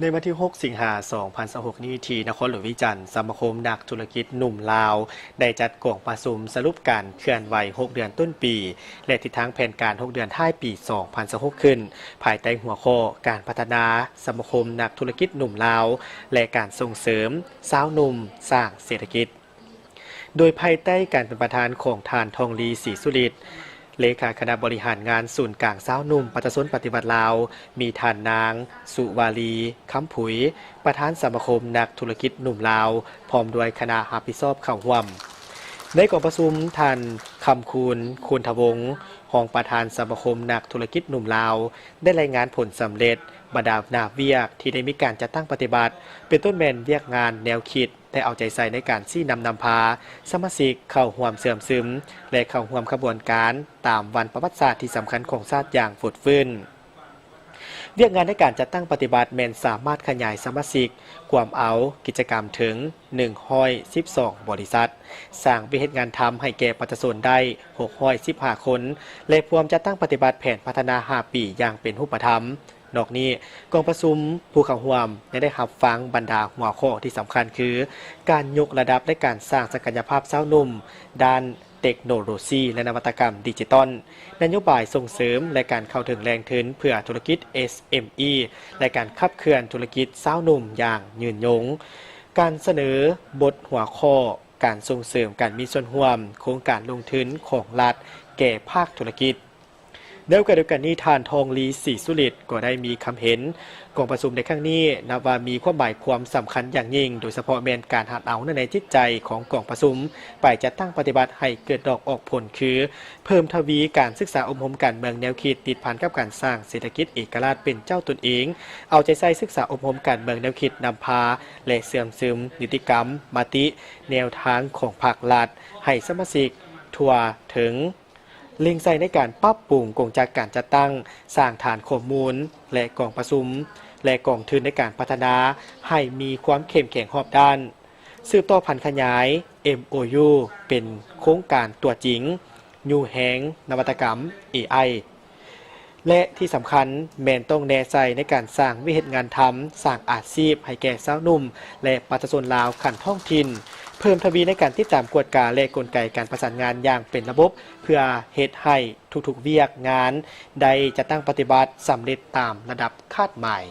ໃນວັນທີຫົກ ສິງຫາ ສອງພັນຊາວຫົກນີ້ ທີ່ນະຄອນຫຼວງວຽງຈັນ, ສະມາຄົມນັກທຸລະກິດໜຸ່ມລາວ ໄດ້ຈັດກອງປະຊຸມສະຫຼຸບການເຄື່ອນໄຫວຫົກເດືອນຕົ້ນປີ ແລະ ທິດທາງແຜນການຫົກເດືອນທ້າຍປີສອງພັນຊາວຫົກ ຂຶ້ນ ພາຍໃຕ້ຫົວຂໍ້ ການພັດທະນາສະມາຄົມນັກທຸລະກິດໜຸ່ມລາວ ແລະ ການສົ່ງເສີມຊາວໜຸ່ມສ້າງເສດຖະກິດ. ໂດຍພາຍໃຕ້ການເປັນປະທານຂອງທ່ານ ທອງລີ ສີສຸລິດ ເລຂາຄະນະບໍລິຫານງານສູນກາງຊາວໜຸ່ມປະຊາຊົນປະຕິວັດລາວ, ມີທ່ານນາງ ສຸວາລີ ຄຳຜຸຍ ປະທານສະມາຄົມນັກທຸລະກິດໜຸ່ມລາວ ພ້ອມດ້ວຍຄະນະຮັບຜິດຊອບເຂົ້າຮ່ວມ. ໃນກອງປະຊຸມ, ທ່ານ ຄຳຄູນ ຄູນທະວົງ ຮອງປະທານສະມາຄົມນັກທຸລະກິດໜຸ່ມລາວ ໄດ້ລາຍງານຜົນສຳເລັດບັນດາໜ້າວຽກທີ່ໄດ້ມີການຈັດຕັ້ງປະຕິບັດ, ເປັນຕົ້ນແມ່ນວຽກງານແນວຄິດ ແລະ ເອົາໃຈໃສ່ໃນການຊີ້ນຳນຳພາສະມາຊິກເຂົ້າຮ່ວມເຊື່ອມຊຶມ ແລະ ເຂົ້າຮ່ວມຂະບວນການຕາມວັນປະຫວັດສາດທີ່ສຳຄັນຂອງຊາດຢ່າງຟົດຟື້ນ. ວຽກງານໃນການຈັດຕັ້ງປະຕິບັດແມ່ນສາມາດຂະຫຍາຍສະມາຊິກກວມເອົາກິດຈະກຳເຖິງໜຶ່ງຮ້ອຍສິບສອງບໍລິສັດ, ສ້າງວຽກເຮັດງານທຳໃຫ້ແກ່ປະຊາຊົນໄດ້ຫົກຮ້ອຍສິບຫ້າຄົນ ແລະ ພວມຈັດຕັ້ງປະຕິບັດແຜນພັດທະນາຫ້າປີຢ່າງເປັນຮູບປະທຳ. ນອກນີ້, ກອງປະຊຸມຜູ້ເຂົ້າຮ່ວມຍັງໄດ້ຮັບຟັງບັນດາຫົວຂໍ້ທີ່ສຳຄັນຄື ການຍົກລະດັບ ແລະ ການສ້າງສັກກະຍະພາບຊາວໜຸ່ມດ້ານເຕັກໂນໂລຊີ ແລະ ນະວັດຕະກຳດິຈິຕອນ, ນະໂຍບາຍສົ່ງເສີມ ແລະ ການເຂົ້າເຖິງແຫຼ່ງທຶນເພື່ອທຸລະກິດ ເອສເອັມອີ ແລະ ການຂັບເຄື່ອນທຸລະກິດຊາວໜຸ່ມຢ່າງຍືນຍົງ, ການສະເໜີບົດຫົວຂໍ້ ການສົ່ງເສີມການມີສ່ວນຮ່ວມໂຄງການລົງທຶນຂອງລັດແກ່ພາກທຸລະກິດ. ໃນໂອກາດດຽວກັນນີ້, ທ່ານ ທອງລີ ສີສຸລິດ ກໍໄດ້ມີຄຳເຫັນ, ກອງປະຊຸມໃນຄັ້ງນີ້ນັບວ່າມີຄວາມໝາຍຄວາມສຳຄັນຢ່າງຍິ່ງ, ໂດຍສະເພາະແມ່ນການຫັນເອົາເນື້ອໃນຈິດໃຈຂອງກອງປະຊຸມໄປຈັດຕັ້ງປະຕິບັດໃຫ້ເກີດດອກອອກຜົນ ຄື ເພີ່ມທະວີການສຶກສາອົບຮົມການເມືອງແນວຄິດຕິດພັນກັບການສ້າງເສດຖະກິດເອກະລາດເປັນເຈົ້າຕົນເອງ, ເອົາໃຈໃສ່ສຶກສາອົບຮົມການເມືອງແນວຄິດນຳພາ ແລະ ເຊື່ອມຊຶມນິຕິກຳ, ມະຕິ, ແນວທາງຂອງພັກລັດໃຫ້ສະມາຊິກທົ່ວເຖິງ, ເລັ່ງໃສ່ໃນການປັບປຸງກົງຈັກການຈັດຕັ້ງ, ສ້າງຖານຂໍ້ມູນ ແລະ ກອງປະຊຸມ ແລະ ກອງທຶນໃນການພັດທະນາໃຫ້ມີຄວາມເຂັ້ມແຂງຮອບດ້ານ, ສືບຕໍ່ຜັນຂະຫຍາຍ ເອັມໂອຢູ ເປັນໂຄງການຕົວຈິງ, ຍູ້ແຮງນະວັດຕະກຳ ເອໄອ ແລະ ທີ່ສຳຄັນແມ່ນຕ້ອງແນໃສ່ໃນການສ້າງວຽກເຮັດງານທຳ, ສ້າງອາຊີບໃຫ້ແກ່ຊາວໜຸ່ມ ແລະ ປະຊາຊົນລາວຂັ້ນທ້ອງຖິ່ນ, ເພີ່ມທະວີໃນການຕິດຕາມກວດກາ ແລະ ກົນໄກການປະສານງານຢ່າງເປັນລະບົບ ເພື່ອເຮັດໃຫ້ທຸກໆວຽກງານໄດ້ຈັດຕັ້ງປະຕິບັດສຳເລັດຕາມລະດັບຄາດໝາຍ.